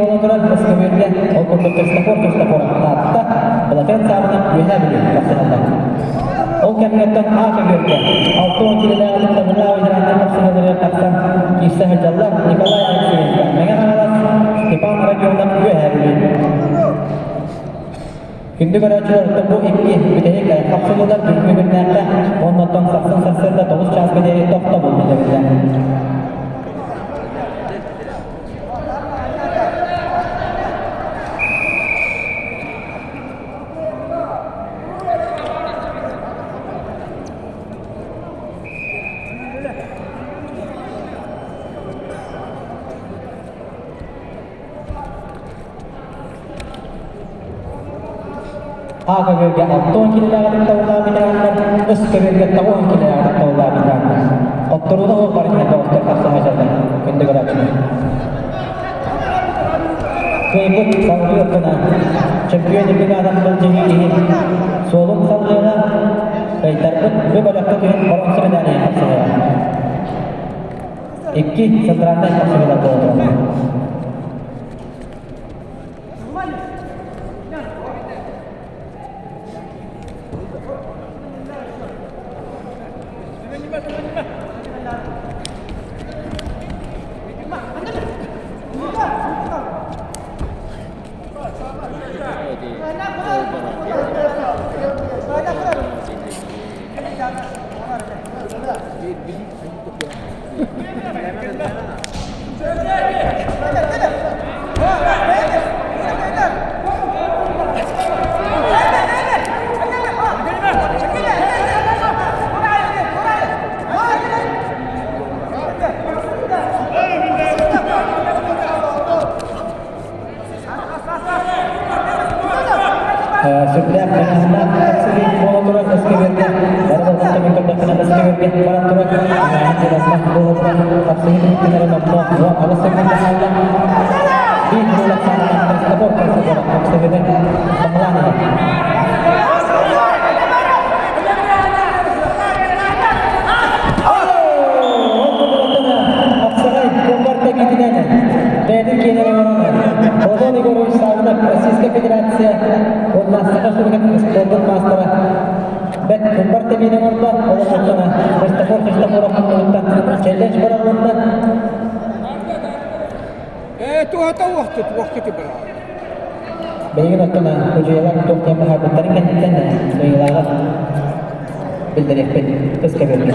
буола турар Өскөбүөргэ ол курдук Христофор Христофоров Таатта, Былатыан Саабынап Үөһээ Бүлүү тахсыһаллар. Ол кэмҥэттэн А көбүөргэ 60 килэлээх ытыктабыллаах ветераннар тахсыһаларыгар тахсан киирсэ сылдьаллар Николай Алексеевка Мэҥэ Хаҥалас, Степан Родионов Үөһээ Бүлүү. Күндү көрөөччүлэр, оттон бу икки бүтэһик хапсыһыылар бүгүҥҥү күннээххэ уонна оттон сарсын сарсыарда 9 чааска диэри тохтобул биллэриллэр. А көбүөргэ 60 килэлээх ытыктабыллаах ветераннар, С көбүөргэ 90 килэлээх ытыктабыллаах ветераннар. Хотторуута суох барытынан бөҕөстөр тахса сылдьаллар, күндү көрөөччүлэр. Кыайбыт салгыы гына чемпион үрдүк аатын былдьаһыы иһин суолун салгыаҕа, кыайтарбыт бу бөлөххө түһэн боруонса медалиһын хапсыһыаҕа. Икки центральнай хапсыһыылар буола тураллар. Сүрдээх тыҥааһыннаах тахсыы буола турар эскэбиэргэ бары болҕомтону көрдөхпүнэ эскэбиэргэ баран турар дьылатмах буола турар тахсыы түмүктэнэрэ номнуо 18 секунда хаалла. Биир буолар саанынан Христофор Христофоров хапсыһыыны баһылаан иһэр. Хапсаҕай куобар тэбиитинэн бэйэтин киэнэрэ оҥорон Платон Егорович Саввинов Российскай Федерация уонна Саха Республикатын спордун маастара бэрт кумбар тэбиини оҥордо. Ол онтон Христофор Христофоров хоннугуттан челлендж баралланна. Ээ, туһата уохтут, уохтут быраат. Билигин оттон судьуйалар туох диэн быһаарбыттарын кэнниттэн кыайыылааҕы биллэриэхпит. Кыс кэбиһэргэ.